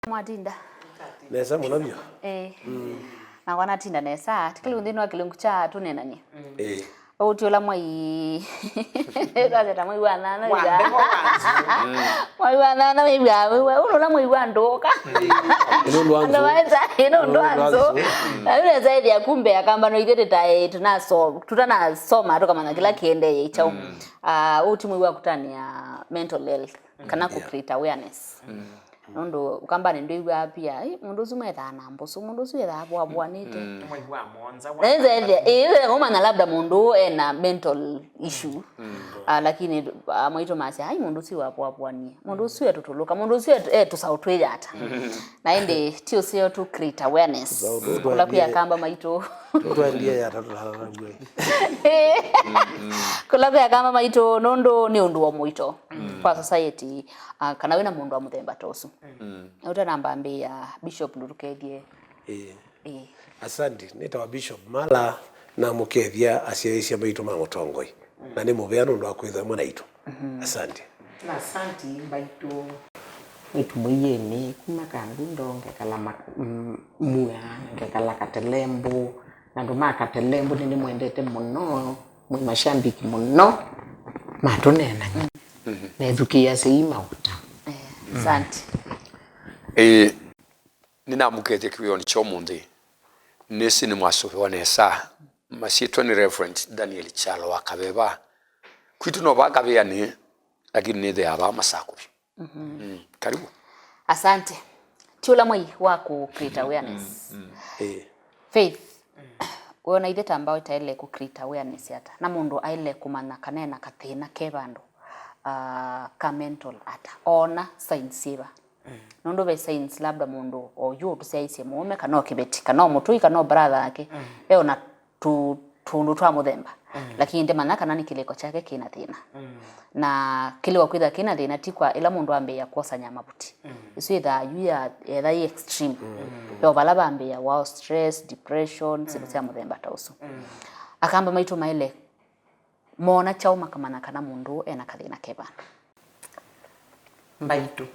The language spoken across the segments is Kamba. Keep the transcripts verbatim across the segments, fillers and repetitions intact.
Mwatinda. Nesa mũno vyũ. Eh. Nakwa natinda nesa. Tikĩlĩu nthĩnĩ wa kĩlungu kya tũneenany'e. Eh. Ũti ũla mwai twaseta mwai wa nana. Mwai wa nana wĩw'aa wĩw'a ũla mwai wa ndũka. Nũndũ wa nzũ. Andũ maenza ĩno ndũ wa nzũ. Ayu nesa ĩthĩa kumbe akamba no ithuĩ tũtaĩ tũnaso tũtanasoma tũkamanya kĩla kĩendee kyaũ. Ah, ũti mwai wa kũtanĩa mental health kana kũ create awareness. Nũndũ Ũkambanĩ ndwĩw'aa pia, "Ĩ, mũndũ ũsu methaa na mbũsũ, mũndũ ũsu ethaa vũavũanĩte." Nĩ mwai wa mũonza wa. Nĩnzethĩa ĩĩ ũmanya labda mũndũ ũũ ena mental issue. Ah, lakini ah, maitũ masya, "Ai, mũndũ ũsu wavũavũanie, mũndũ ũsu etũtũlũka, mũndũ ũsu e- e tũsaũ twĩyata." Na ĩndĩ ti ũseo tu create awareness. Kũla kwĩ akamba maitũ. Tũtwaendie yata tũlalalague. Kũla kwĩ akamba maitũ nũndũ nĩ ũndũ wa mũito kwa society, ah, kana wĩna mũndũ wa mũthemba ta ũsu. Ũtanamba ambĩĩa Bishop ndũtũkethye. Ĩĩ. Ĩĩ. Asante. Nĩtawa Bishop Mala, namũkethya asyaĩĩsya maitũ ma mũtongoi. Na nĩ mũvea nũndũ wa kwĩthwa ĩmwe naitũ. Asante. Na asanti mbaitũ. Nĩtũmũiĩnĩ kuma Kangundo ngekala ma- mm, Mua, ngekala Katelembũ, na andũ ma Katelembũ nĩnĩmwendete mũno, mwĩ mashambiki mũno matũneenany'a. Nethukĩĩasya ii mauta. Eh, asante. Ĩĩ, nĩnamũkethya kĩwĩonĩ kya ũmũnthĩ. Nĩsĩ nĩmwasũvĩwa nesa. Masyĩtwa nĩ Reverend Daniel Kyalo wa Kaveva. Kwitũ no vaa Kavĩanĩ, lakini nĩthĩaa vaa Masakũvi. Mm, karibu. Asante. Ti ũla mwai wa kũ create awareness. Ĩĩ. Faith, wĩona ithe ta mbaũ ĩtaĩle kũ create awareness ata? Na mũndũ aĩle kũmanya kana ena kathĩna ke vandũ, ah, ka mental ata? Ona signs syĩva? Nũndũ ve signs labda mũndũ o yu ũtũsyaĩĩsye mũũme, kana o kĩveti, kana o mũtũi, kana o brother ake, e ona tũ- tũũndũ twa mũthemba, lakini ndemanya kana nĩ kĩlĩko kyake kĩna thĩna. Na kĩlĩko kwĩthĩwa kĩna thĩna ti kwa ĩla mũndũ ambĩĩa kwosany'a mavuti. Ĩsu ĩthaa yu ya etha yĩ extreme. Ve o vala vambĩĩa wao stress, depression, syĩndũ sya mũthemba ta ũsu. Akamba maitũ maĩle moona kyaũ makamanya kana mũndũ ũũ ena kathĩna ke vandũ? Mbaitũ,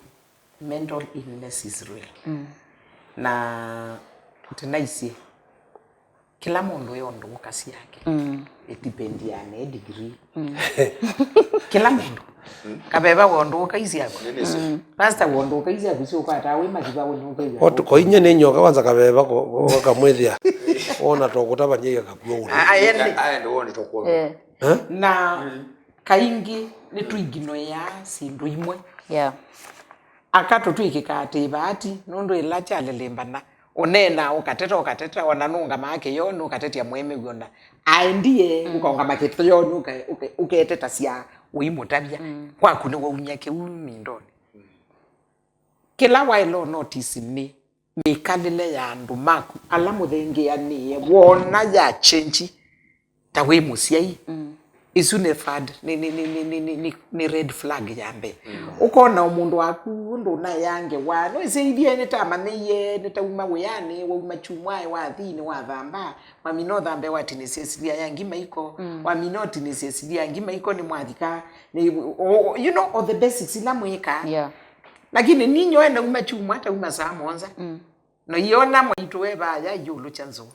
mental illness is real. Na tũtinaisye, kĩla mũndũ e ũndũ ũkasi yake. Ĩtipendiaa na ĩ degree. Kĩla mũndũ. Kaveva wa ũndũ ũkaisya ako. Pastor wa ũndũ ũkaisya ako, si ũkwataa wĩ mathiva wĩ nũkĩw'a. Otu koinya nĩ nyoka kwanza kaveva ko- ko- kamwĩthĩa. Ona to kũtavany'a ĩka kuo ũndũ. Aende. Aende wone to kuo. Eh. Na kaingĩ nĩtũiginoeaa syĩndũ imwe. Yeah. Aka tũtw'ĩkĩkaa atĩ ĩvaati, nũndũ ĩla kyalĩlĩmbana, ũneenaa ũkateta ũkateta, ona nũngamaa kĩyoo nũkatetya mũemeu ona aendie, ũkaũngama kĩyoo nũka- ũke- ũketetasya ũimũtavya. Kwaku nĩwaumya kĩu mindonĩ. Kĩla waĩle ũnotisi nĩ mĩkalĩle ya andũ maku ala mũthengeanĩe woona ya chenji ta wĩ mũsyai. Ĩsu nĩ fad- nĩ, nĩ, nĩ, nĩ, nĩ, nĩ, nĩ, nĩ red flag ya mbee. Ũkona o mũndũ waku ũndũ ũnaea ngewa, nĩsĩithie nĩtamanyĩie, nĩtauma wĩanĩ, wauma kyumwaĩ, wathi nĩwathamba, wamina ũthambe watinĩsya ĩsilia ya ngima iko, wamina ũtinĩsya ĩsilia ya ngima iko nĩmwathika, nĩ, o- o- you know, all the basics ila mwĩkaa. Yeah. Lakini ninyoe nauma kyumwa, tauma saa mũonza. Na iona mwaitũ e vaya aiũlũkya nzũa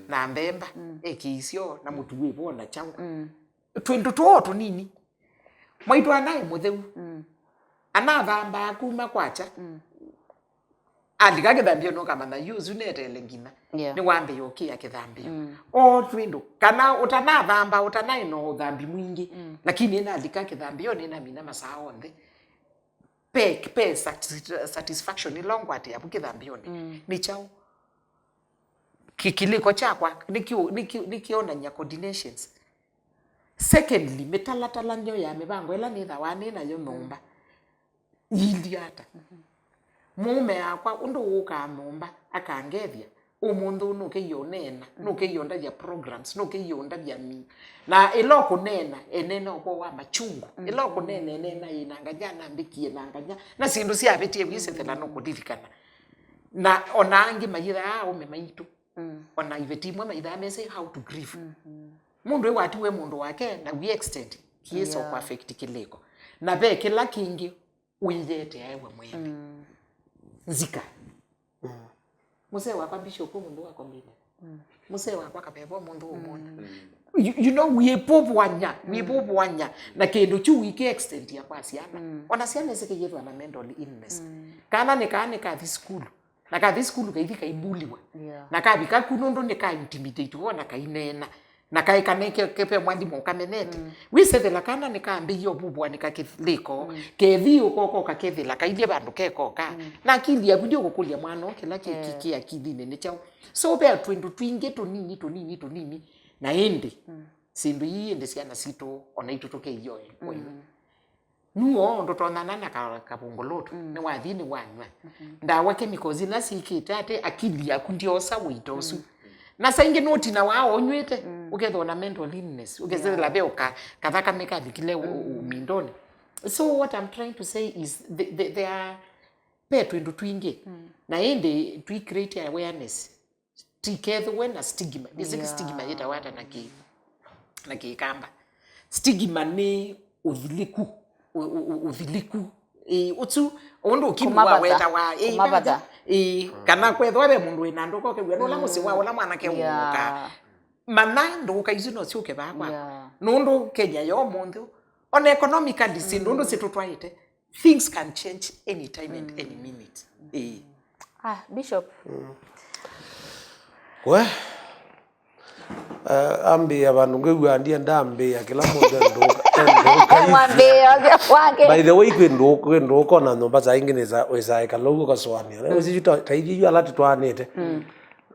na mbemba, e kĩisyo na mũtu wĩ vo na kyaũ. Twĩndũ twoo tũnini. Mwaitũ anaĩ mũtheu. Anathambaa kuma kwakya. Alika kĩthambĩonĩ ũkamanya yu ũsu neteele nginya. Yeah. Nĩwambĩĩa ũkĩa kĩthambĩo. O twĩndũ. Kana ũtanathamba, ũtanaĩ na ũthambi mwingĩ. Lakini nalika kĩthambĩonĩ namina masaa onthe. Pe, pe satis- satisfaction ĩla ũngwatĩa vu kĩthambĩonĩ. Nĩ kyaũ? Kĩ- kĩlĩko kyakwa nĩkĩ- nĩkĩ- nĩkĩonany'a coordinations. Secondly, mĩtalatalanĩo ya mĩvango ĩla nĩthawa nĩ nayo nyũmba yĩilyĩ ata? Mũũme yakwa ũndũ wũkaa nyũmba akangethya, ũmũnthĩ ũũ nũkĩie ũneena, nũkĩie ũndavya programs, nũkĩie ũndavya mi. Na ĩla ũkũneena, eneena ũvoo wa machungu. Ĩla ũkũneena, eneena ĩ na nganya, nambĩkie na nganya. Na syĩndũ syavĩtie wĩsethela nũkũlilikana. Na ona angĩ mayĩthaa aũme maitũ. Ona iveti imwe mayĩthaa mesĩ how to grieve. Mũndũ ewatiwe mũndũ wake na we extent kiĩsa kũ affect kĩlĩko. Na ve kĩla kĩngĩ wĩyĩete aewe mwene. nzika. Mũsee wakwa Bishop ũmũnthĩ wa Kombina. Mũsee wakwa Kapepo ũmũnthĩ ũmwona. You, you know, wĩvũvũany'a, wĩvũvũany'a na kĩndũ kyu wĩkĩ extend ya kwa syana. Ona syana isikĩyĩthwa na mental illness. Kana nĩ kaa nĩkathi sukulu. Na kathi sukulu kaithi kaibuliwa. Yeah. Na kavika ku nũndũ nĩ ka intimidate wona kaineena. Na kaĩ kana ke, ke ve mwalimũ ũkamenete. Wĩsethela kana nĩkambĩie ũvuvũanĩka kĩlĩko, kethi ũkoka ũkakethela kailyĩ vandũ kekoka. Na akili yaku ndiũkũkũlya mwana ũũ kĩla kĩ, kĩ, kĩ akilinĩ nĩ kyaũ. So ve twĩndũ twingĩ tũnini, tũnini, tũnini. Na ĩndĩ, syĩndũ ii ĩndĩ syana sitũ, ona itũ tũkeiyoe. Nũũ ũndũ tũtonyana na ka-, kavũngũlũtũ, nĩwathi nĩwanywa. Ndawa chemicals ila syĩkĩte atĩ akili yaku ndyosa ũito ũsu. Na saa ingĩ nũtina waa ũnyw'ĩte, ũkethĩwa na mental illness, ũkethĩla ve ũka-, kathakame kalikile ũ-, ũ-, ũmindonĩ. So what I'm trying to say is the, the, there are, ve twĩndũ twingĩ. Na ĩndĩ tũi create awareness. Tikethĩwe na stigma. Nĩsĩ stigma yĩtawa ata na kĩ, na kĩkamba? Stigma nĩ ũthiliku, ũ-, ũ-, ũ-, ũthiliku. Ĩĩ, ũtu, ũndũ ũkimu wa wetawa, ĩĩ, kana kwethwa ve mũndũ wĩna ndũka ũkew'a nũla mũsyĩ wa ũla mwanake ũka. Mana ndũka isu no syũke vaa kwaku. Nũndũ Kenya ya ũmũnthĩ, ona economically, syĩndũ ũndũ sitũtwaĩte, things can change anytime and any minute. Ĩĩ. Ah, Bishop. We, uh, ambĩĩa vandũ ngĩw'a ndienda ambĩĩa kĩla mũndũ endũka, endũka. Mwambĩĩa wake. By the way, kwĩ ndũ-, kwĩ ndũka ona nyũmba saa ingĩ nĩsa wĩsaa ĩkala ũu ũkasũanĩa. Na ũsiyu ta, ta ithyĩ yu ala tũtwaanĩte.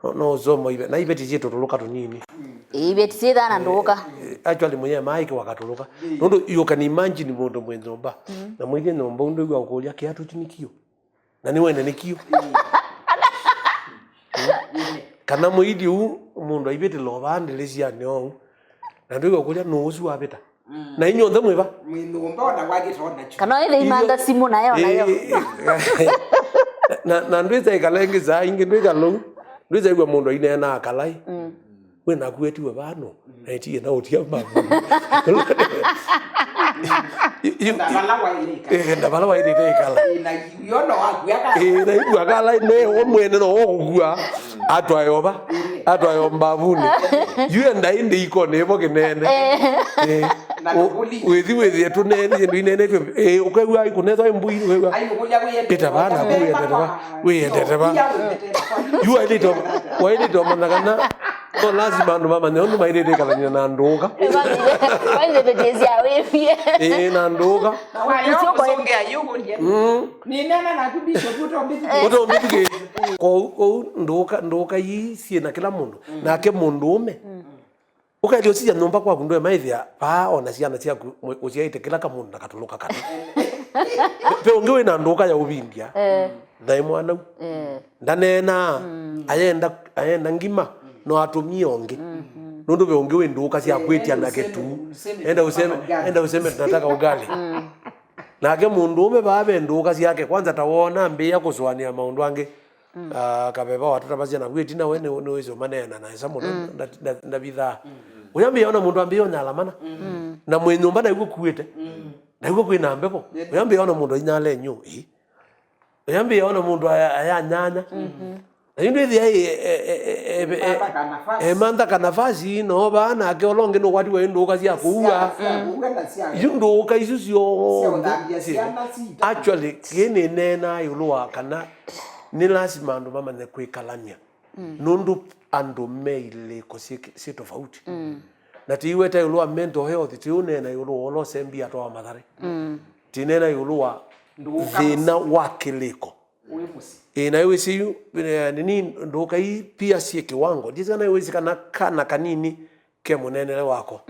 No, no ũsomo ive. Na iveti syĩ tũtũlũka tũnini. Iveti syĩ thana ndũka. Actually, mũyee maĩ kĩwa katũlũka. Nũndũ you can imagine mũndũ mwĩ nyũmba. Na mwĩthie nyũmba ũndũ ĩw'a ũkũlya kĩatũ ti nĩ kĩũ. Na nĩ wene nĩ kĩũ. Kana mũithi ũu mũndũ aivĩtĩla o vaa ndĩlĩsyanĩ ou. Na ndwĩw'a ũkũlya nũũ ũsu wavĩta. Na inyonthe mwĩva? Mwĩ nyũmba ona wakĩtona kyu. Kana ĩthĩ imantha simũ nayo nayo. Na, na ndwĩsa ĩkala ĩngĩ saa ingĩ ndwĩkala ũu. Ndwĩsa ĩw'a mũndũ aineenaa kalai. Wĩ naku etiwe vano. Na ĩtie na ũtia mbavu. Enda vala waĩlĩte ĩkala. Ĩĩ, na ĩw'a kala nĩ we mwene no ũkũkua. Atwae ova. Atwae o mbavunĩ. Yu enda ĩndĩ ikone ĩvo kĩnene. Ĩĩ. Wĩthi wĩthĩe tũneenisye ndũineenetw'e. Ĩĩ, ũkew'a ikũnethwa ĩ mbũi, ũkew'a. Ĩta vaa naku wĩendete va. Wĩendete va. Yu waĩlĩte, waĩlĩte ũmanya kana no lazima andũ mamanye ũndũ maĩlĩte ĩkalany'a na ndũũka. Ĩĩ, na ndũũka. Ũtombĩthukĩĩsya. Kwoou, kwoou ndũũka, ndũũka ii syĩ na kĩla mũndũ. Nake mũndũũme. Ũkaĩlya ũsisya nyũmba kwaku ndwemaĩthĩa vaa o na syana syaku ũsyaĩte kĩla kamũndũ na katũlũka kana. Ve ũngĩ wĩ na ndũũka ya ũvindya. Naĩ mwanau. Ndaneenaa. Ayenda, ayenda ngima. No atũmie ũngĩ. Nũndũ ve ũngĩ wĩ ndũũka sya kwĩtya na kĩtuu. Enda useme, enda useme tunataka ugali. Nake mũndũũme vaa ve ndũũka syake, kwanza ta woona ambĩĩa kũsũanĩa maũndũ angĩ. Ah, kaveva watũtavasya naku ĩtina we nĩ, nĩwĩsĩ ũmaneena na esa mũno ndavithaa. Ũyambĩĩa ona mũndũ ambĩĩa ũnyala mana. Na mwĩ nyũmba naĩw'o kuĩte. Naĩw'o kwĩna mbevo. Ũyambĩĩa ona mũndũ ainyala ĩnyũ. Ĩ. Ũyambĩĩa ona mũndũ aya, ayanyanya. Na yu ndwĩthĩa emantha ka nafasi no vaa nake ũla ũngĩ nũkwatiwe ĩ ndũũka sya kũua. Yu ndũũka isu syonthe. Actually, kĩĩ nĩneenaa ĩũlũ wa kana nĩ lasima andũ mamanye kwĩkalany'a. Nũndũ andũ me ilĩko syĩ, syĩ tofauti. Na tĩiweta ĩũlũ wa mental health, tĩũneena ĩũlũ wa ũla ũsembia atwawa matharĩ. Tĩneena ĩũlũ wa thĩna wa kĩlĩko. Ĩĩ, na wĩsĩ yu, eh, nini, ndũũka ii pia syĩ kĩwango. Ndiĩsĩ kana wĩsĩ kana kana kanini ke mũneenele wako.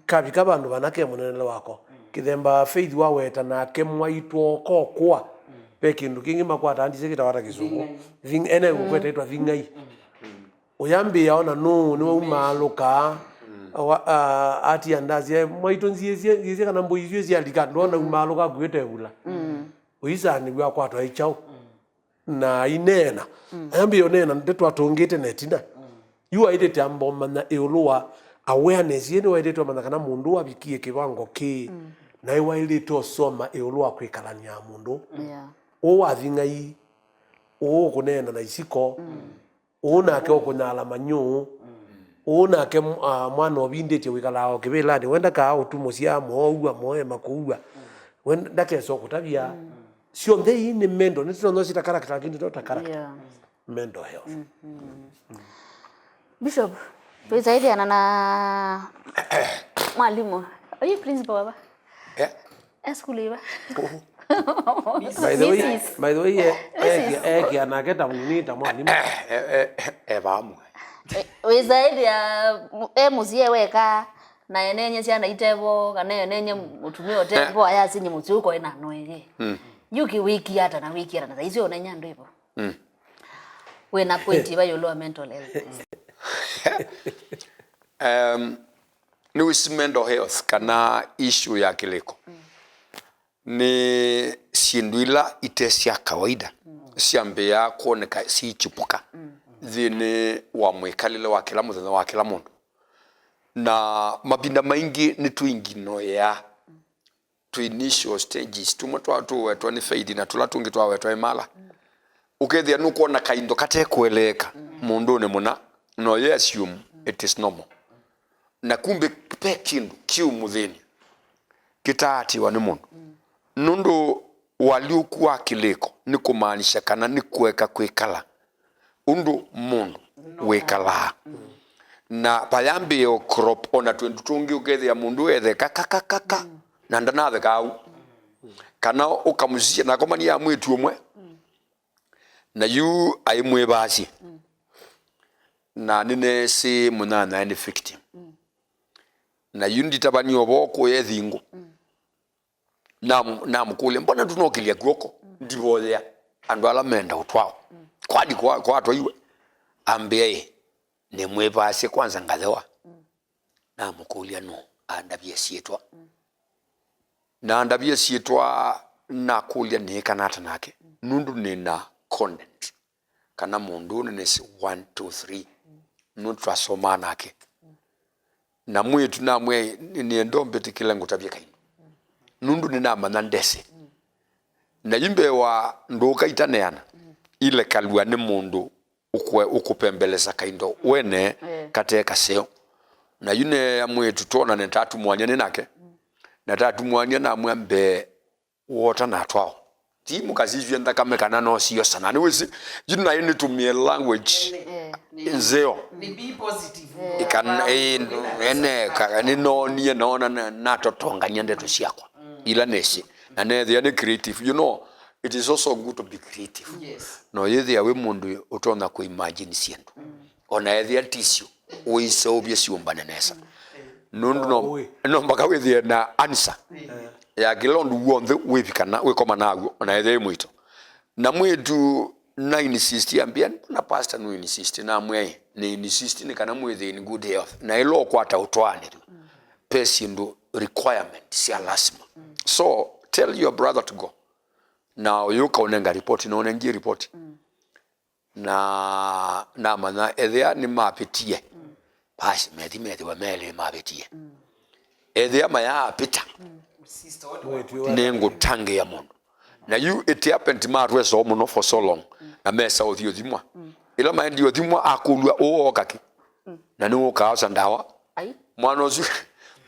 Kavika vandũ vana ke mũneenele wako. Kĩthemba Faith waweta nake mwaitũ okokwa. Ve kĩndũ kĩngĩ makwataa ndisĩ kĩtawa ta kĩsũngũ. Thing-, ene ngũkweta ĩtwa thing'ai. Ũyambĩĩa ona nũũ nĩwaumaalũkaa. Atia ndasya mwaitũ nziĩsye, nziĩsye kana mbũi isu syalika ndona umaalũka akuĩte vula. Ũisanĩw'a akwatwa ĩ kyaũ? Na aineena. Ayambĩĩa ũneena ndeto atũngĩte na ĩtina. Yu aĩlĩte amba ũmanya ĩũlũ wa awareness. Yĩĩ nĩwaĩlĩte ũmanya kana mũndũ ũũ avikie kĩvango kĩĩ. Na ĩwaĩlĩte ũsoma ĩũlũ wa kwĩkalany'a na mũndũ ũũ. Ũũ wa thing'ai. ũũ ũkũneena na isiko, ũũ nake ũkũnyala manyũũ, ũũ nake, ah, mwana ũvindĩtye wĩkalaa o kĩvĩlanĩ, we ndakaa ũtumũsya moua, moema kũua, we ndakesa ũkũtavya. Syonthe ii nĩ mental, nĩtũtonya syĩta character, lakini to ta character. Yeah. Mental health. Bishop, tũisaĩthĩana na mwalimũ. Are you principal baba? Yeah. E sukulu iva? By the way, by the way, e- ekia- ekia nake ta mũnini ta mwalimũ. E- e- e- e vamwe. E- wĩsaĩthĩa e mũsyĩ weka, na enenye syana itevo, kana enenye mũtumĩa ũtevo, ayasinyie mũsyĩ ũko ena noeye. Yu kĩwĩkia ata na wĩkia ata na thaisi ũnenya andũ ivo. Wĩna point iva ĩũlũ wa mental health? Um, nĩwĩsĩ mental health kana issue ya kĩlĩko nĩ syĩndũ ila ite sya kawaida syambĩĩa kwoneka siikyupũka nthĩnĩ wa mwĩkalĩle wa kĩla mũthenya wa kĩla mũndũ, na mavinda maingĩ nĩtũinginoea tũ initial stages, tũmwe twa tũwetwa nĩ Faith na tũla tũngĩ twawetwa nĩ Mala. Ũkethĩa nũkwona kaindo katekũeleeka mũndũnĩ mũna, no ye assume it is normal. Na kumbe ve kĩndũ kĩ ũmũthĩnĩ kĩtaatĩĩwa nĩ mũndũ. Nũndũ ũalyũku wa kĩlĩko nĩ kũmaanisha kana nĩ kũeka kwĩkala ũndũ mũndũ wĩkalaa. Na vayambĩĩa ũ crop ona twĩndũ tũngĩ, ũkethĩa mũndũ etheka kakakaka na ndanatheka au. Kana ũkamũsisya nakomania ya mwĩĩtu ũmwe, na yu aĩ mwĩvasye. Na nĩneesĩ mũnyanyae nĩ victim. Na yu nditavanie ũvoo kũya ĩthingũ. Nam- namũkũlya, "Mbona ndũnokĩlya kw'oko? Ndivoyea andũ ala menda ũtwawa. Kwani kwa- kwatwaiwe?" Ambĩa, "Ĩ, nĩmwĩvasye kwanza ngathewa." Namũkũlya, "Nũũ?" Andavya syĩtwa. Na andavya syĩtwa, nakũlya, "Nĩĩkana ata nake?" Nũndũ nĩna content kana mũndũ ũũ nĩnĩsĩ one, two, three, nũndũ twasomaa nake. Na mwĩĩtu namwĩa, "Nĩ- nĩenda ũmbĩtĩkĩle ngũtavye kaindo, nũndũ nĩnamanya ndesĩ." Na yu mbee wa ndũũka itaneana, ilekalw'a nĩ mũndũ ũkwe- ũkũpembelesa kaindo wene kate kaseo. Na yu neea mwĩĩtu twonane tatumwany'a nĩ nake, na tatumwany'a namwĩa, "Mbee wota natwawa, ti mũkasisye nthakame kana no siosana." Nĩwĩsĩ, yu naĩ nĩtũmĩe language nzeo. Ĩkan- ĩ- ene ka- nĩnoonie, noona na- natotongany'a ndeto syakwa ila nĩsĩ, na neethĩa nĩ creative. You know, it is also good to be creative. No yĩthĩa wĩ mũndũ ũtonya kũimagine syĩndũ, ona ethĩa tisyo, ũiseũvye syũmbane nesa. Nũndũ no- no mpaka wĩthĩe na answer ya kĩla ũndũ w'onthe wĩvika na wĩkoma naw'o, ona ethĩa wĩ mũito. Na mwĩĩtu na insist, ambĩa, "Mbona pastor nũ insist?" Namwĩa, "Ĩ, nĩ insist nĩ kana mwĩthĩe in good health." Na ĩla ũkwata ũtwaanĩthw'a, ve syĩndũ requirement sya lasima. So tell your brother to go. Na ũyũka ũnenga report, na ũnengie report. Na namanya ethĩa nĩmavĩtie, basi methi methĩwa melĩ mavĩtie. Ethĩa mayaapĩta, nĩngũtangĩĩa mũndũ. Na yu it happened matwesa ũũ mũno for so long, na mesa ũthi ũthimwa. Ĩla maendie ũthimwa, akũlw'a, "Ũũ ooka kĩ? Na nĩwũkaa osa ndawa?" Ai. Mwana ũsu,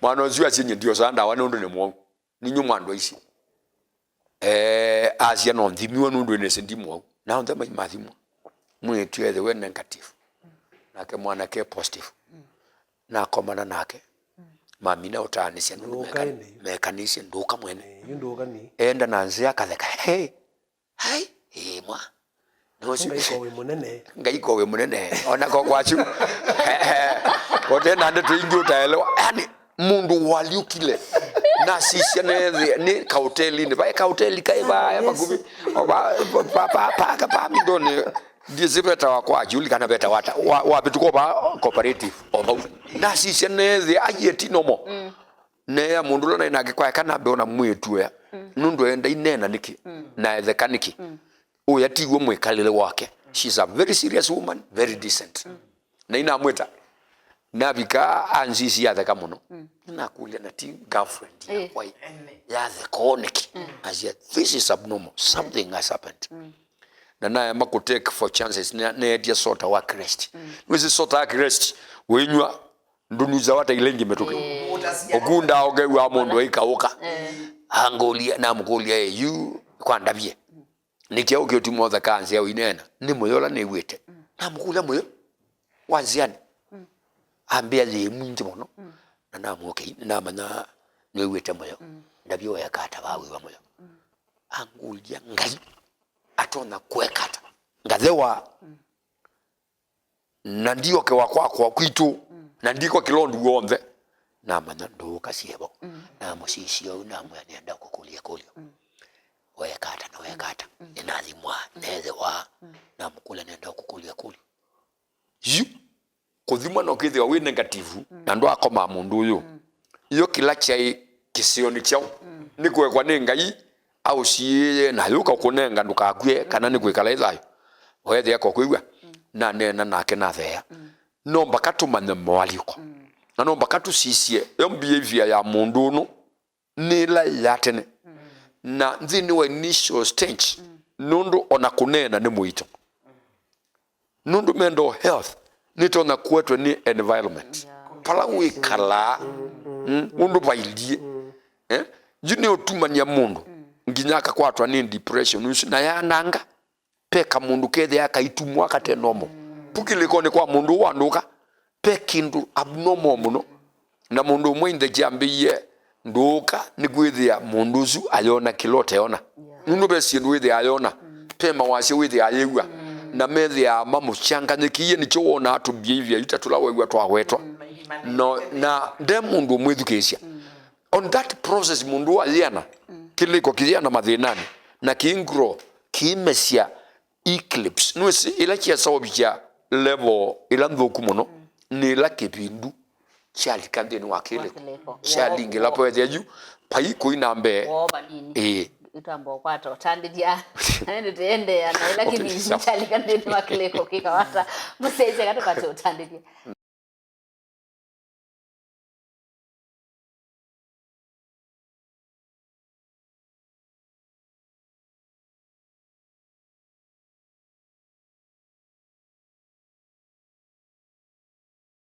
mwana ũsu asyĩnyie, "Ndiosaa ndawa nũndũ nĩ mwau. Ninyu mwandũ aici." Eh, asya, "No nthimiwe nũndũ nĩsĩ ndi mwau." Na onthe maimathimwa. Mwĩĩtu ethĩwe negative, nake mwanake positive. Nakomana nake, mamina ũtaanĩsya nũndũ meka- mekanĩsye ndũka mwene. Enda na nzĩa akatheka. Hey! Hai, ĩĩ mwa. Ngai ko wĩ mũnene. Ngai ko wĩ mũnene. Ona ko kwachu. Kote na ndeto ingĩ ũtaelewa. Yani, mũndũ walyũkile. Nasisya nethĩa nĩ kaũtelinĩ. Vaĩ kaũteli kaĩ vaya vakuvĩ. O va- va- va- va- va mindonĩ. Ndiĩsĩ vetawa kwa Juli kana vetawa ata. Wa- wavĩtũka va cooperative. O vau. Nasisya nethĩa aiye ti nomo. Neea mũndũ ũla naĩ nake kwaeka nambe ona mwĩĩtu ũya. Nũndũ enda inena nĩkĩ? Na etheka nĩkĩ? Ũya tiw'o mwĩkalĩle wake. She's a very serious woman, very decent. Na inamwĩta. Navika ansisi yatheka mũno. Nakũlya, "Na ti girlfriend yakwa ĩ? Yatheka ũũ nĩkĩ?" Asya, "This is abnormal. Something has happened." Na naema kũ take for chances, ne-, neetie sota wa Crest. Nĩwĩsĩ sota wa Crest, ũinywa, ndũnusawa ta ila ingĩ mĩtũkĩ. Ũkundaa ũkew'a mũndũ aikaũka. Angũlya, namũkũlya, "Ĩ, yu kwa ndavye? Nĩ kyaũ kĩũtuma ũtheka nzĩa ũineena? Nĩ mũyo ũla nĩw'ĩte." Namũkũlya, "Mũyo wa nzĩanĩ?" Ambĩa, "Yĩ mwingĩ mũno." Na namwĩa, "Okay, nĩnamanya nĩwĩw'ĩte mũyo. Ndavye weeka ata vaa wĩw'a mũyo?" Angũlya, "Ngai atonya kũeka ata ngathewa na ndiokewa kwakwa kwitũ, na ndikwa kĩla ũndũ w'onthe?" Namanya ndũũka syĩvo. Namũsisya ũu, namwĩa, "Nĩenda kũkũlya ĩkũlyo. Weeka ata na weeka ata?" Nĩnathimwa, neethĩwa. Namũkũlya, "Nĩenda kũkũlya ĩkũlyo." Yu kũthimwa no kĩthĩwa wĩ negative, na ndwakoma mũndũ ũyũ. Yo kĩla kyaĩ kĩsĩonĩ kyaũ? Nĩ kũekwa nĩ Ngai aũsiĩĩe na yũka ũkũnenga ndũkakw'e, kana nĩ kwĩkala ĩ thayũ? Weethĩa ko kwĩw'a, naneena nake natheea. No mbaka tũmanye moalyũko. Na no mbaka tũsisye yo behavior ya mũndũ ũnũ nĩ ĩla ya tene. Na nthĩnĩ wa initial stage, nũndũ ona kũneena nĩ mũito. Nũndũ mental health nĩtonya kũetwe nĩ environment. Vala wĩkalaa, mm, ũndũ vailyĩ. Eh? Yu nĩũtumany'a mũndũ nginya akakwatwa nĩ depression ũsu, na yananga ve kamũndũ kethĩaa kaitumwa kate normal. Vu kĩlĩkonĩ kwa mũndũ ũũ wandũka, ve kĩndũ abnormal mũno. Na mũndũ ũmwe in the kyambĩie ndũũka nĩkwĩthĩa mũndũ ũsu ayona kĩla ũteona. Nũndũ ve syĩndũ wĩthĩaa ayona, ve mawasya wĩthĩaa ayĩw'a, na methĩaa mamũchanganyĩkĩie. Nĩkyo wonaa tũ behavior yu ta tũla wew'a twawetwa. No, na nde mũndũ ũmwĩthukĩĩsya. On that process, mũndũ ũũ ayĩana, kĩlĩko kĩyĩana mathĩnanĩ, na kĩingrow, kĩimesya eclipse. Nĩwĩsĩ ĩla kyesaũvikya level ĩla nthũku mũno, nĩ ĩla kĩvindu kyalika nthĩnĩ wa kĩlĩko. Kyalingĩla poethya yu, pai kũi na mbee. Woo vanini. Ĩĩ. Itwamba ũkwata ũtandĩthya. Na nĩtũendeea na ĩla kĩvindu kyalika nthĩnĩ wa kĩlĩko kĩkawata. Mũsyaĩsya katũkwate ũtandĩthya.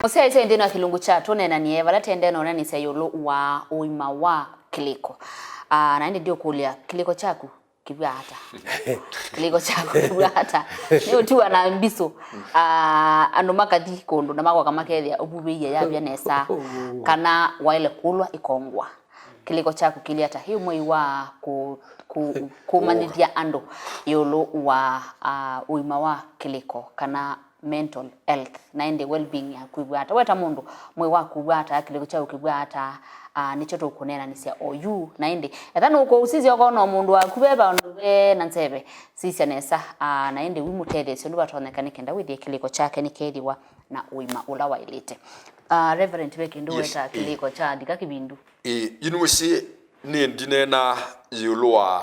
Mũsyaĩĩsya nthĩnĩ wa kĩlungu kya tũneenanie vala tendee na ũneenisya ĩũlũ wa ũima wa kĩlĩko. Ah, na ĩndĩ ndiũkũlya, kĩlĩko kyaku kĩvw'a ata? Kĩlĩko kyaku kĩvw'a ata? Nĩ ũtiwa na mbisũ. Ah, andũ makathi kũndũ na makoka makethĩa ũvuvĩie yavya nesa, kana waĩle kũlwa ĩkongwa. Kĩlĩko kyaku kĩlĩ ata? Yu mwei wa kũ-, kũ-, kũmanyĩthya andũ ĩũlũ wa, ah, ũima wa kĩlĩko kana mental health, na ĩndĩ well-being yaku ĩvw'a ata? We ta mũndũ, mwei waku ũvw'a ata? Kĩlĩko kyaku kĩvw'a ata? Ah, nĩkyo tũkũneenanĩsya oyu. Na ĩndĩ, etha nũkũũsisya ũkoona o mũndũ waku ve vandũ ve na nzeve, sisya nesa, ah, na ĩndĩ wĩmũtetheesya ũndũ vatonyeka nĩ kenda wĩthĩe kĩlĩko kyake nĩkethĩwa na ũima ũla waĩlĩte. Ah, Reverend, ve kĩndũ wetaa kĩlĩko kya ndika kĩvindu? Ĩĩ, yu nĩwĩsĩ nĩ ndineena ĩũlũ wa,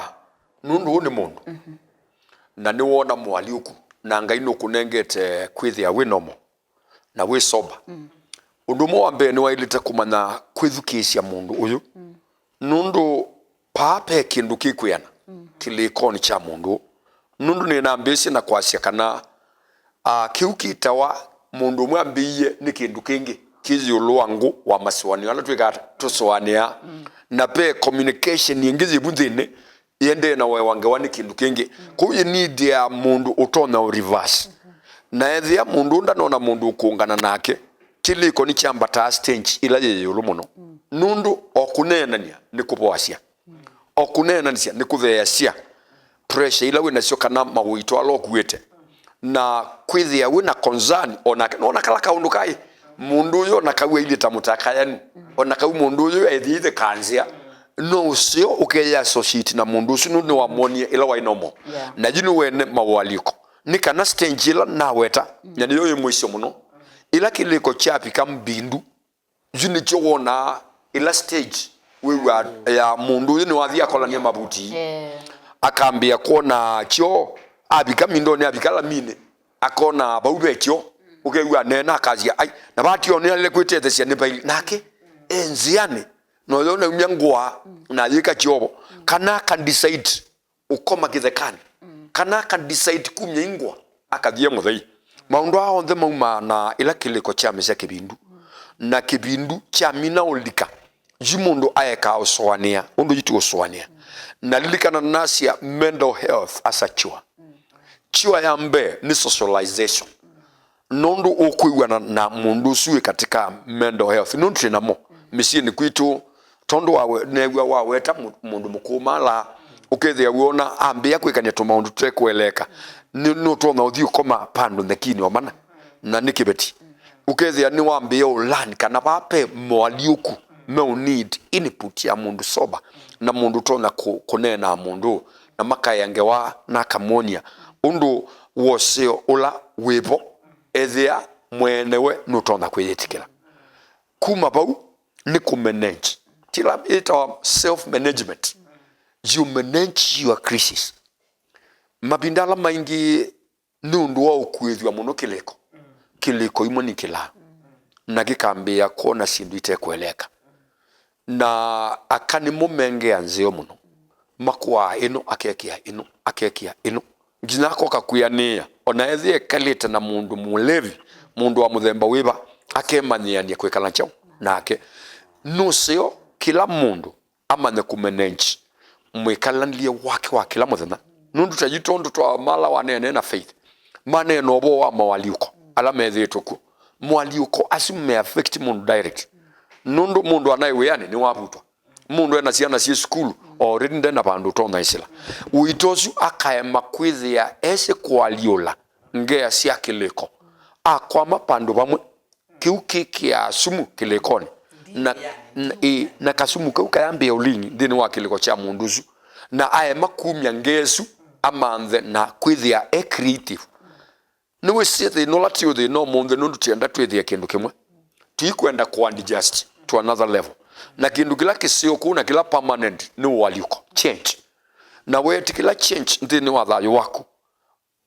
nũndũ ũũ nĩ mũndũ. Na nĩwoona moalyũku, na Ngai nũkũnengete kwĩthĩa wĩ normal na wĩ sober. Ũndũ ũmwe wa mbee nĩwaĩlĩte kũmanya kwĩthukĩĩsya mũndũ ũyũ. Nũndũ paa ve kĩndũ kĩkwĩana kĩlĩkonĩ kya mũndũ ũũ. Nũndũ nĩnambĩĩsye na kwasya kana, ah, kĩu kĩtawa mũndũ ũmwe ambĩie nĩ kĩndũ kĩngĩ kĩ ĩũlũ wa ngũ wa masũanĩo ala twĩkaa ata? Tũsũanĩaa. Na ve communication ĩngĩ yĩ vu nthĩnĩ ĩendee na ũewa ngewa nĩ kĩndũ kĩngĩ. Kwoou yĩ need ya mũndũ ũtonya ũ reverse. Na ethĩa mũndũ ũũ ndanona mũndũ ũkũũngana nake, kĩlĩko nĩkyambataa stage ĩla yĩ ĩũlũ mũno. Nũndũ o kũneenany'a nĩ kũvoasya. O kũneenanĩsya nĩ kũtheeasya pressure ila wĩ nasyo kana maũito ala ũkuĩte, na kwĩthĩa wĩ na concern o nake. Nona kala kaũndũ kaĩ mũndũ ũyũ, o na kau ailyĩ ta mũtakayanu, o na kau mũndũ ũyũ ethĩĩthe kanzĩa, no ũseo ũkeyĩ associate na mũndũ ũsu nũndũ nĩwamwonie ĩla waĩ normal. Yeah. Na yu nĩwene maũalyũko. Nĩ kana stage ĩla naweta, na nĩyo ĩ mũisyo mũno, ĩla kĩlĩko kyavika mbindu, yu nĩkyo wonaa ĩla stage wĩw'aa ya mũndũ ũyũ nĩwathi akolany'a mavuti. Eh. Akambĩa kwona kyoo, avika mindonĩ, avika laminĩ, akona vau ve kyoo. Ũkew'a aneena, akasya, "Ai, na vaa tyo nĩalile kwĩtethesya nĩ vaili." Nake e nzĩanĩ, na ũyona aumya ngũa, na ayĩka kyovo. Kana aka decide ũkoma kĩthekanĩ, mm, kana aka decide kumya ingwa, akathie mũthei. Maũndũ aa onthe maumaa na ĩla kĩlĩko kyamesya kĩvindu, na kĩvindu kyamina ũlika, yu mũndũ aekaa ũsũanĩa ũndũ yu ti ũsũanĩa. Na lilikana nasya mental health as a cure. Cure ya mbee nĩ socialization. Nũndũ ũkwĩw'ana na mũndũ ũsu wĩ katika mental health, nũndũ twĩ namo mĩsyĩnĩ kwitũ, tondũ wawe-, neew'a waweta mũ-, mũndũ mũkũũ mala, ũkethĩa wĩona ambĩĩa kwĩkany'a tũmaũndũ tũtekũeleeka, nĩ, nũtonya ũthi ũkoma pandũ nthekinĩ o mana, na nĩ kĩveti. Ũkethĩa nĩwambĩĩa ũlani kana vaa ve moalyũku meũ need input ya mũndũ sober, na mũndũ ũtonya kũ-, kũneenaa mũndũ, na makaĩa ngewa na akamwony'a ũndũ woseo ũla wĩvo, ethĩa mweenewe nũtonya kwĩyĩtĩkĩla. Kuma vau nĩ kũmanage. Tila ĩtawa self management. You manage your crisis. Mavinda ala maingĩ nĩ ũndũ wa ũkuĩthw'a mũno kĩlĩko. Kĩlĩko imwe nĩkĩlaa na kĩkambĩĩa kwona syĩndũ itekũeleka. Na aka nĩmo mengea nzeo mũno. Makũaa ĩno, akekĩa ĩno, akekĩa ĩno. Nginya akoka kwĩanĩĩa, ona ethĩa ekalĩte na mũndũ mũlevi, mũndũ wa mũthemba wĩva, akemanyĩanĩa kwĩkala kyaũ nake. Nũseo kĩla mũndũ amanye kũmanage mwĩkalanĩlye wake wa kĩla mũthenya. Nũndũ ta yu tondũ twamala waneenee na Faith, maneena ũvoo wa moalyũko ala methĩĩtwe kw'o. Moalyũko asu me affect mũndũ direct. Nũndũ mũndũ anaĩ wĩanĩ nĩwavutwa. Mũndũ ena syana syĩ sukulu, already ndena vandũ ũtonya ĩsĩla. Ũito ũsu akaema kwĩthĩa esĩ kũalyũla ngea sya kĩlĩko. Akwama vandũ vamwe, kĩu kĩkĩaa sumu kĩlĩkonĩ. Na, na, ĩ, na kasumu kau kayambĩĩa ũlingi nthĩnĩ wa kĩlĩko kya mũndũ ũsu. Na aema kumya ngea ĩsu, amanthe na kwĩthĩa e creative. Nĩwĩsĩ thĩna ũla ti ũthĩna ũmũnthĩ nũndũ twĩenda twĩthĩe kĩndũ kĩmwe. Tũikwenda kũ adjust to another level. Na kĩndũ kĩla kĩseo kũu na kĩla permanent nĩ ũalyũko, change. Na weetĩkĩla change nthĩnĩ wa thayũ waku,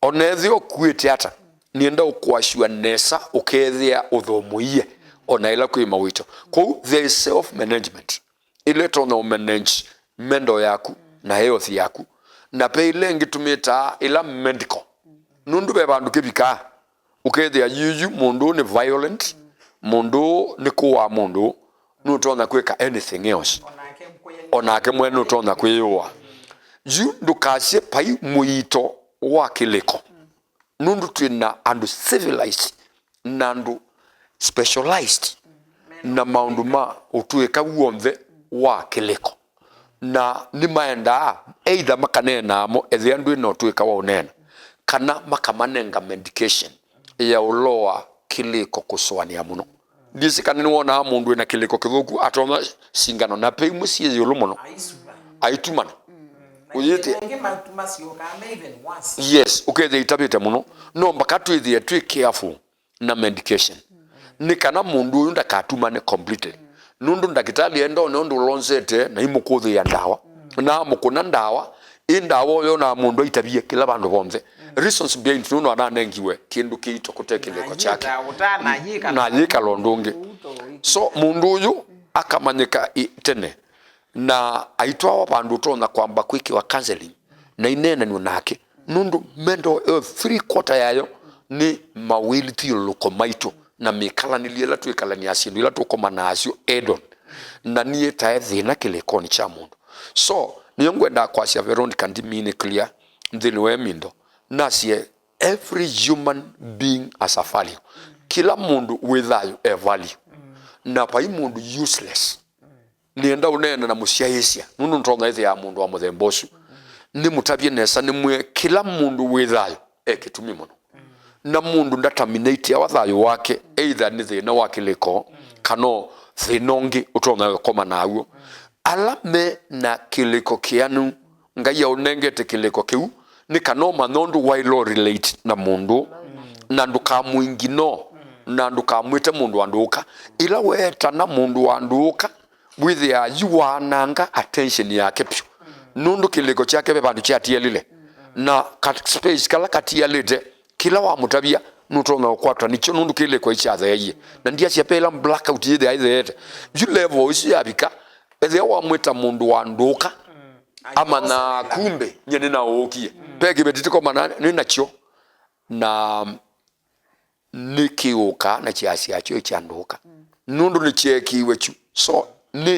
ona ethĩwa ũkuĩte ata, nĩenda ũkũashiwa nesa ũkethĩa ũthũmũie ona ĩla kwĩ mawĩto. Kwoou there is self management. Ĩla ĩtonya ũmanage mental yaku na health yaku. Na ve ĩla ĩngĩ tũmĩtaa ĩla medical. Nũndũ ve vandũ kĩvikaa, ũkethĩa yuyu mũndũ ũũ nĩ violent, mũndũ ũũ nĩ kũaa mũndũ ũũ, nũtonya kwĩka anything else. Onake mwene nũtonya kwĩyũa. Yu ndũkasye vai mũito wa kĩlĩko. Nũndũ twĩ na andũ civilized na andũ specialized na maũndũ ma ũtũĩka w'onthe wa kĩlĩko. Na nĩmaendaa either makaneenaa mo ethĩa ndwĩ na ũtũĩka wa ũneena, kana makamanenga medication ya ũloa kĩlĩko kũsũanĩa mũno. Ndyĩsĩ kana nĩwonaa mũndũ wĩna kĩlĩko kĩthũku atonya singano na ve imwe syĩ ĩũlũ mũno. Aitumana. Ũyĩte. Yes, ũkethĩa itavĩte mũno. No mbaka twĩthĩe twĩ careful na medication. Nĩ kana mũndũ ũyũ ndakatumane completely. Nũndũ ndakĩtalĩ enda one ũndũ ũlonzete na imũkũthĩa ndawa. Na amũkũna ndawa, ĩ ndawa ũyonaa mũndũ aitavie kĩla vandũ vonthe. Reasons behind nũndũ ananengiwe kĩndũ kĩito kũte kĩlĩko kyake. Na ayĩkala ũndũ ũngĩ. So, mũndũ ũyũ akamanyĩka ĩ-, tene. Na aitwawa vandũ ũtonya kwamba kwĩkĩwa counseling na ineenanw'a nake, nũndũ mental health three quarter yayo nĩ mawĩlithyũlũlũko maitũ na mĩkalanĩlye ĩla twĩkalanĩaa syĩndũ ila tũkomanaa nasyo head on. Na niĩ tae thĩna kĩlĩkonĩ kya mũndũ. So, nĩyo ngwendaa kwasya Veronica ndimiinĩ clear nthĩnĩ wa ĩmindo, nasye every human being has a value. Kĩla mũndũ wĩ thayũ e value. Na vai mũndũ useless. Nĩenda ũneene na mũsyaĩĩsya, nũndũ nĩtonya ĩthĩaa mũndũ wa mũthemba ũsu. Nĩmũtavye nesa, nĩmwĩe kĩla mũndũ wĩ thayũ e kĩtumi mũno. Na mũndũ ndataminĩtĩawa thayũ wake, either nĩ thĩna wa kĩlĩko, kana o thĩna ũngĩ ũtonya ũkomana naw'o. Ala me na kĩlĩko kĩanu, Ngai aũnengete kĩlĩko kĩu, nĩ kana ũmanye ũndũ waĩle ũ relate na mũndũ, na ndũkamũignore, na ndũkamwĩte mũndũ wa ndũũka. Ĩla weetana mũndũ wa ndũũka, wĩthĩaa yu waananga attention yake vyũ. Nũndũ kĩlĩko kyake ve vandũ kyatialile, na ka space kala katialĩte, kĩla wamũtavya nũtonya ũkwatwa nĩkyo, nũndũ kĩlĩko ĩkyatheeie. Na ndiasya ve ĩla blackout yĩthĩaa ĩtheete. Yu level ĩsu yavika, ethĩa wamwĩta mũndũ wa ndũũka, amanya kumbe nyie nĩnaũũkie. Ve kĩveti tũkomana nĩ nakyo, na nĩkĩũkaa na kyasya kyo kyandũka. Nũndũ nĩkyeekiwe kyu. So, nĩ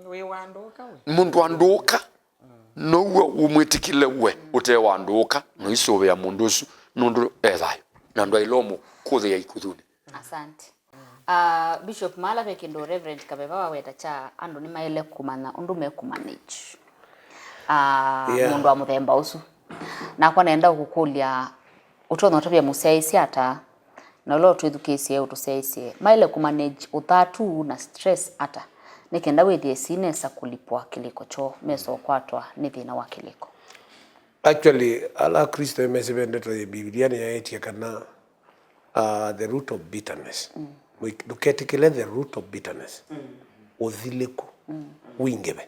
Wĩ wa ndũka we. Mũndũ andũka, now'o ũmwĩtĩkĩle we ũte wa ndũka, na ũisũvĩa mũndũ ũsu, nũndũ e thayũ. Na ndwaĩle ũmũkũthĩa ikuthunĩ. Asante. Ah, Bishop, maala ve kĩndũ Reverend Kaveva waweta kya andũ nĩmaĩle kũmanya ũndũ mekũmanage, ah, Yeah. mũndũ wa mũthemba ũsu. Nakwa nenda ũkũkũlya, ũtonya ũtavya mũsyaĩĩsya ata, na ũla ũtwĩthukĩĩsye ũtũsyaĩĩsye, maĩle kũmanage ũthatu na stress ata, nĩ kenda wĩthĩe si nesa kũlipwa kĩlĩko kyoo, mesa ũkwatwa nĩ thĩna wa kĩlĩko? Actually, ala Akristo mesĩ ve ndeto ya Biblia nĩyaetie kana, uh, the root of bitterness. Mm. Ndũketĩkĩle the root of bitterness. Mm. Ũthilĩku. Mm. Wingĩve.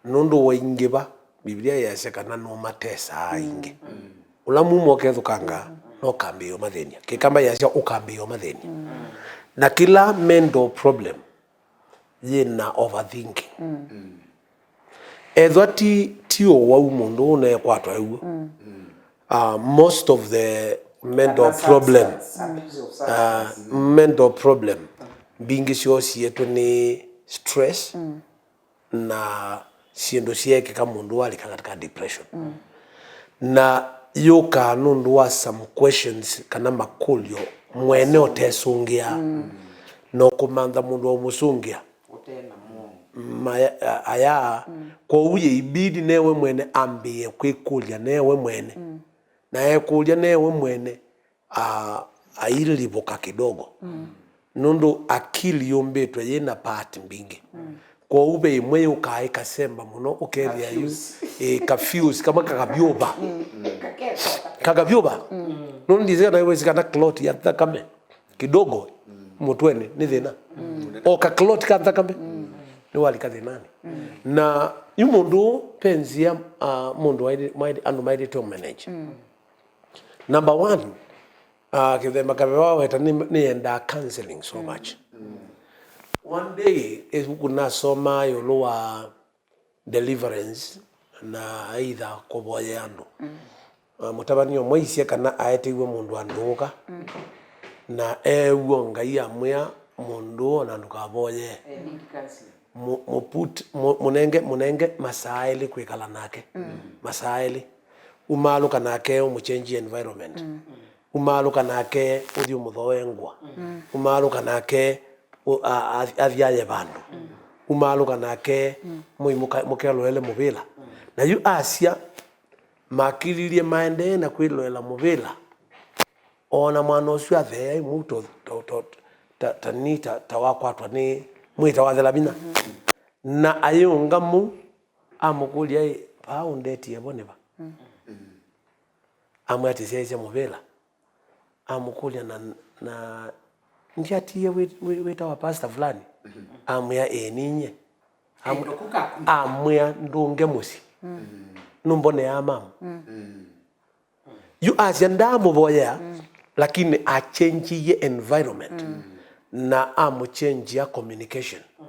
Mm. Nũndũ waingĩva, Biblia yasya kana nũmatesaa aingĩ. Mm. Ũla mumo ũkethũkanga, no ũkambĩĩa ũmathĩny'a. Kĩkamba yasya ũkambĩĩa ũmathĩny'a. Mm. Na kĩla mental problem yĩna overthinking. Mm. Ethwa ti, ti ũwau mũndũ ũnekwatwa ũw'o. Mm. Uh, most of the mental Kana problem, substance, abuse of uh, substance. Mental problem mbingĩ syoo sietwe nĩ stress. Mm. Na syĩndũ syeekĩka mũndũ walika katika depression. Mm. Na yũkaa nũndũ wa some questions kana makũlyo mwene ũtesũngĩa, mm, na ũkũmantha mũndũ wa ũmũsũngĩa. Ũte na mũomo. Maya, a-, aya, mm, kwoou yĩibidi newe mwene ambĩĩe kwĩkũlya newe mwene. Mm. Na ekũlya newe mwene, a-, ailivũka kidogo. Mm. Nũndũ akili yũmbĩtwe yĩna part mbingĩ. Mm. Kwoou ve ĩmwe yũkaa ĩkasemba mũno, ũkethĩa yu, ĩ, ka fuse, kamwe kakavyũva. Mm. Kakavyũva. Mm. Nũndũ ndĩsĩ kana wĩsĩ kana clot ya nthakame kidogo, mm, mũtwenĩ nĩ thĩna. Mm. O ka clot ka nthakame, mm, nĩwalika thĩnanĩ. Mm. Na yu mũndũ ũũ, ve nzĩa, ah, mũndũ waĩlĩ-, maĩlĩ-, andũ maĩlĩte ũmanage. Mm. Number one, uh, Kĩthemba Kaveva waweta nĩ, nĩyendaa counseling so much. Mm. One day, ĩvuku nasomaa ĩũlũ wa deliverance na either kũvoyea andũ. Mm. Uh, mũtavany'a ũmwe aisye kana aeteiwe mũndũ andũũka, mm, na eew'a Ngai amwĩa mũndũ ona ndũkavoyee. Eh, need counseling. Mu-, mu put, mu-, mũnenge, mũnenge masaa elĩ kwĩkala nake. Mm. Masaa elĩ. Umaalũka nake ũmũchenjie environment. Mm. Umaalũka nake ũthi ũmũthooe ngũa. Mm. Umaalũka nake ũ-, a-, a-, athi aye vandũ. Mm. Umaalũka nake, mm, mũi mũka-, mũkelũele mũvĩla. Mm. Na yu asya, makililye maendee na kwĩloela mũvĩla. Ona mwana ũsu atheea imũ to, to, to, ta, ta ni, ta, ta wakwatwa nĩ mwĩta wathela vinya. Mm. Na ayĩũnga mũu, amũkũlya, "Ĩ, vaa ũndetie vo nĩ va?" Mm. Amwĩa, "Tĩsyaĩĩsya mũvĩla." Amũkũlya, "Na, na ndyatiie wĩ, wĩ, wĩtawa pastor fulani?" Amwĩa, "Ĩĩ, ninyie." Am-, amwĩa, "Ndũnge mũsyĩ. Mm. Nũmboneaa mama." Mm. Yu asya ndaamũvoyea, mm, lakini achenjie environment. Mm. Na amũchenjia communication. Mm.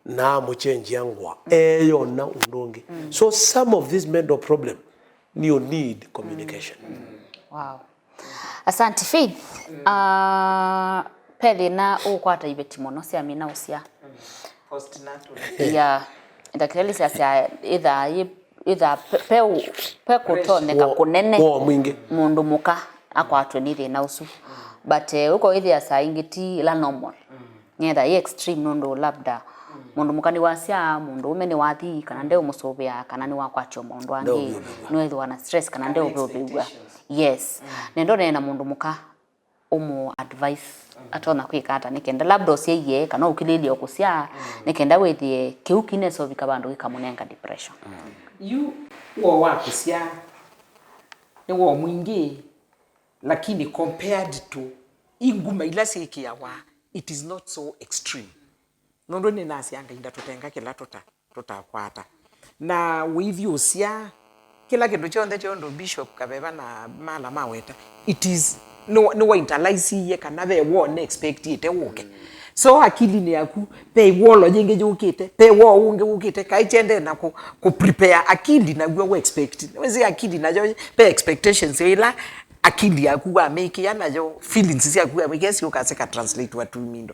Na amũchenjia ngũa. Mm. Eyona ũndũ ũngĩ. Mm. So some of this mental problem, you need communication. Mm. Wow. Asante, Faith. Mm. Ah, ve thĩna ũkwata iveti mũno sya mĩna ũsya. Mm. Postnatal. Yeah. Ndakĩtalĩ syasya ĩthaa yĩ, ĩthaa pe, pe, pe kũtonyeka kũnene mũndũ mũka akwatwe nĩ thĩna ũsu. But, eh, ũko ĩthĩa saa ingĩ ti ĩla normal. Mm. Ngetha ĩ extreme nũndũ labda, mm, mũndũ mũka nĩwasya, mũndũ ũme nĩwathi, kana ndeũmũsũvĩa, kana nĩwakwatwa maũndũ angĩ, nĩwethĩwa na stress, kana ndeũvĩvĩw'a. Yes. Mm. Nendo neena mũndũ mũka ũmũ advise, mm, atonya kwĩka ata nĩ kenda labda ũsyaie kana ũkilĩlye o kũsyaa, mm, nĩ kenda wĩthĩe kĩu kĩnesa ũvika vandũ gĩkamũnenga depression. Mm. Yu woo wa kũsyaa nĩ woo mwingĩ, lakini compared to inguma ila syĩkĩawa, it is not so extreme. Nũndũ nĩnasya Ngai ndatũtenga kĩla tũta-, tũtakwata. Na wĩthyũsya kĩla kĩndũ kyonthe kya ũndũ Bishop Kaveva na Mala maweta, it is, nĩ, nĩwaitalaisiie kana ve woo nĩexpectĩte wũke. Mm. So akilinĩ yaku, ve wolo yĩngĩ yũkĩte, ve woo ũngĩ wũkĩte, kaĩ kyendee na kũ, kũ prepare akili naw'o wĩ expect. Nĩwĩsĩ akili nayo ve expectations ila akili yaku wamĩkĩa nayo, feelings syaku wamĩkĩa syũka sika translate wa tumindo.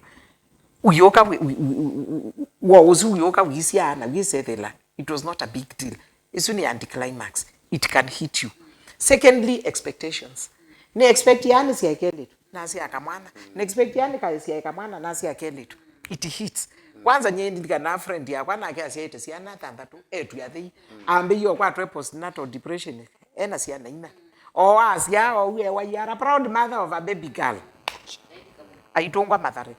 Ũyũka wĩ, wĩ, wĩ, wĩ, wĩ, woo ũsu ũyũka wĩsyaa na wĩsethela. It was not a big deal. Ĩsu nĩ anticlimax. It can hit you. Secondly, expectations. Nĩ expect yani syaekelĩtu. Nasya kamwana. Nĩ expect yani kasya kamwana nasya kelĩtu. It hits. Kwanza nyie ndilikana friend yakwa nake asyaĩte syana thanthatũ, etu athei. Ambĩie kwatwe postnatal depression. Ena syana ina. O asya o we wa yara proud mother of a baby girl. Aitũngwa Mathare.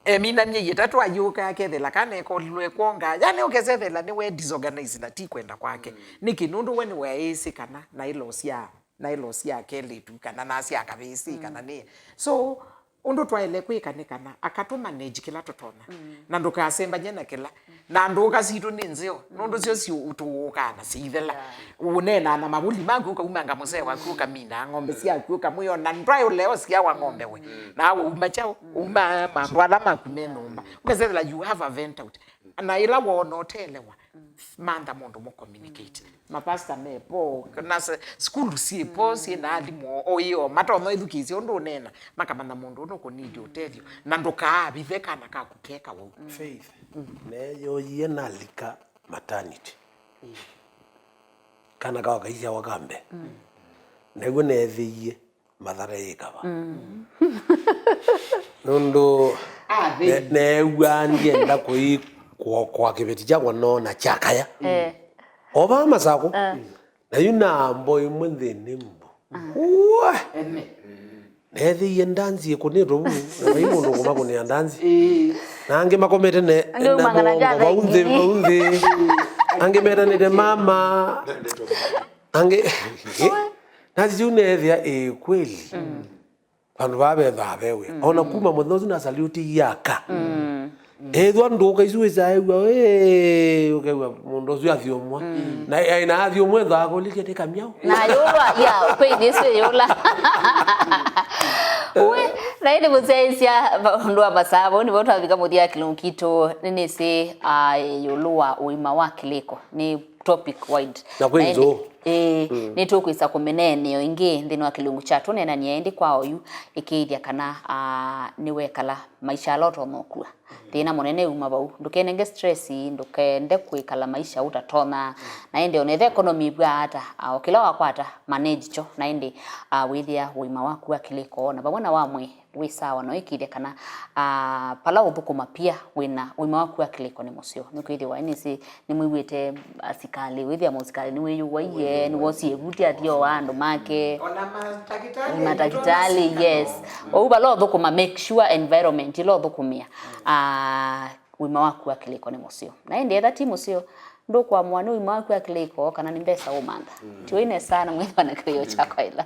Emina myei ĩtatũ ayũka akethela kana ekolilwe kwonga. Yani ũkesethela nĩ we disorganize na ti kwenda kwake. Nĩkĩ? Nũndũ we nĩweĩsĩ kana na ĩlo sya na ĩlo sya kelĩtu kana na sya kavĩsĩ kana nĩ. So, ũndũ twaĩle kwĩka nĩ kana akatũ manage kĩla tũtonya. Na ndũkasembany'e na kĩla. Na ndũũka sitũ nĩ nzeo. Nũndũ syo si ũtũũkaa na siithela. Ũneenaa na mavũli maku ũkaumanga mũsee waku ũkamina ng'ombe syaku ũkamwĩa na ndwaĩ ũleo syawa ng'ombe we. Na uma kyaũ, uma mandũ ala maku me nyũmba. Ũkasethela you have a vent out. Na ĩla woona ũteelewa, mantha mũndũ mũ communicate. Mapasta me po, na s-, sukulu syĩ po, syĩ na alimũ o, o ĩo, matonya ĩthukĩĩsya ũndũ ũneena, makamanya mũndũ ũnũ kũnidi ũtethyo, na ndũkaavithe kana kaku keka wau. Faith, neyoyie nalika maternity. Kana kawa kaisyawa kambe. Naw'o neethĩie Mathare yĩ kava. Nũndũ ne-, neew'aa ndienda kũi kwa, kwa kĩveti kyakwa noona kyakaya. Eh. O vaa Masakũ. Na yu nambo ĩmwe nthĩnĩ mbu. Ua! Neethĩie ndanzi ĩkũnĩtwe vu, na vai mũndũ kũmakũnĩa ndanzi. Na angĩ makomete ne, angĩ na maumangana nongo vau nthĩ, vau nthĩ. Angĩ metanĩte mama. Angĩ, eh? Ndanzi yu neethĩa ĩ kweli. Vandũ vaa vethaa ve wĩa. Ona kuma mũthenya ũsu nasalyũti iaka. Ethwa ndũka isu wĩsaa ew'a, "Ĩĩ," ũkew'a mũndũ ũsu athyũmwa. Na, na athyũmwa ethaa akũlĩtye nĩ kamyaũ. Na yũla, ya, kwĩ ĩndĩ ĩsu ĩyũla. We, na ĩndĩ mũsyaĩĩsya, va-, ũndũ wa masaa, vau nĩvo twavika mũthya kĩlungu kitũ, nĩnĩsĩ, ah, ĩũlũ wa ũima wa kĩlĩko. Nĩ topic wide. Na kwĩ nzũ. Ĩĩ, nĩtũkwĩsa kũmĩneenea ĩngĩ nthĩnĩ wa kĩlungu kya tũneenanie ĩndĩ kwa oyu, ĩkĩĩthya kana, ah, nĩwekala maisha ala ũtonya ũkua. Thĩna mũnene uma vau. Ndũkenenge stress, ndũkende kwĩkala maisha ũtatonya. Na ĩndĩ ona ethĩwa economy ĩvw'aa ata, ah, o kĩla wakwata, manage kyo. Na ĩndĩ, ah, wĩthĩa ũima waku wa kĩlĩko na vamwe na wa mwĩĩ wĩ sawa, na ũĩkĩĩthya kana, ah, pala ũthũkũma pia wĩna ũima waku wa kĩlĩko nĩ mũseo. Nĩkwĩthĩwa nĩsĩ nĩmwĩw'ĩte asikalĩ, wĩthĩa mũsikalĩ nĩwĩyũwaie, nĩwosie vuti athyoa andũ make. Ona matakĩtalĩ, matakĩtalĩ, yes. Ũu pala ũthũkũma, make sure environment ĩla ũthũkũmĩa, ah, ũima waku wa kĩlĩko nĩ mũseo. Na ĩndĩ etha ti mũseo, ndũkũamũa nĩ ũima waku wa kĩlĩko kana nĩ mbesa ũmantha. Tiwĩnesa na mwĩthwa na kĩlĩo kya kwaĩla.